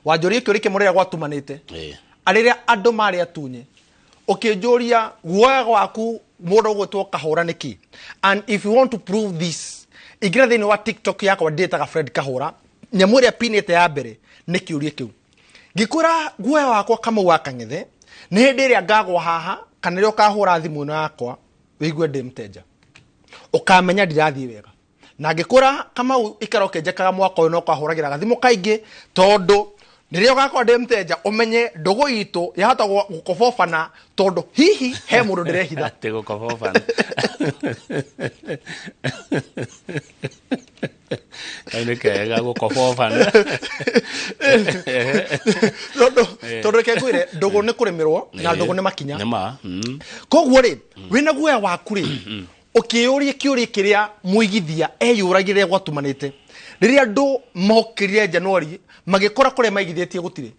Wanjũria kĩũria kĩmwe rĩrĩa gwatumanĩte, Ĩĩ. rĩrĩa andũ marĩ atunye, ũkĩnjũria guoya waku mũndũ ũgwĩtwo Kahũra nĩkĩ. And if you want to prove this, ingĩra thĩinĩ wa TikTok yakwa, ndĩtaga Fred Kahũra, nyamũ ĩrĩa pinĩte ya mbere nĩ kĩũria kĩu. Ngĩkwĩra guoya wakwa Kamau wa Kang'ethe nĩ hĩndĩ ĩrĩa ngagwa haha kana rĩrĩa ũkahũra thimũ ĩno yakwa wĩigue ndĩ mteja, ũkamenya ndirathiĩ wega. Na ngĩkwĩra, Kamau, ikara ũkĩnjekaga mwaka ũyũ no ũkahũragĩra gathimũ kaingĩ, tondũ rĩrĩa ũgakorwo ndĩ mteja ũmenye ndũgũ itũ yahota gũkobobana, tondũ hihi he mũndũ ndĩrehitha. Atĩ gũkobobana kau nĩ kega, gũkobobana. Tondũ reke ngwĩre, ndũgũ nĩ kũrĩmĩrwo na ndũgũ nĩ makinya. Nĩ ma. Koguo rĩ, wĩna guoya waku rĩ, ũkĩyũria kĩũria kĩrĩa mũigithia eyũragia rĩrĩa gwatumanĩte, rĩrĩa andũ mokĩrire Januari magĩkora kũrĩa maigithĩtie gũtirĩ.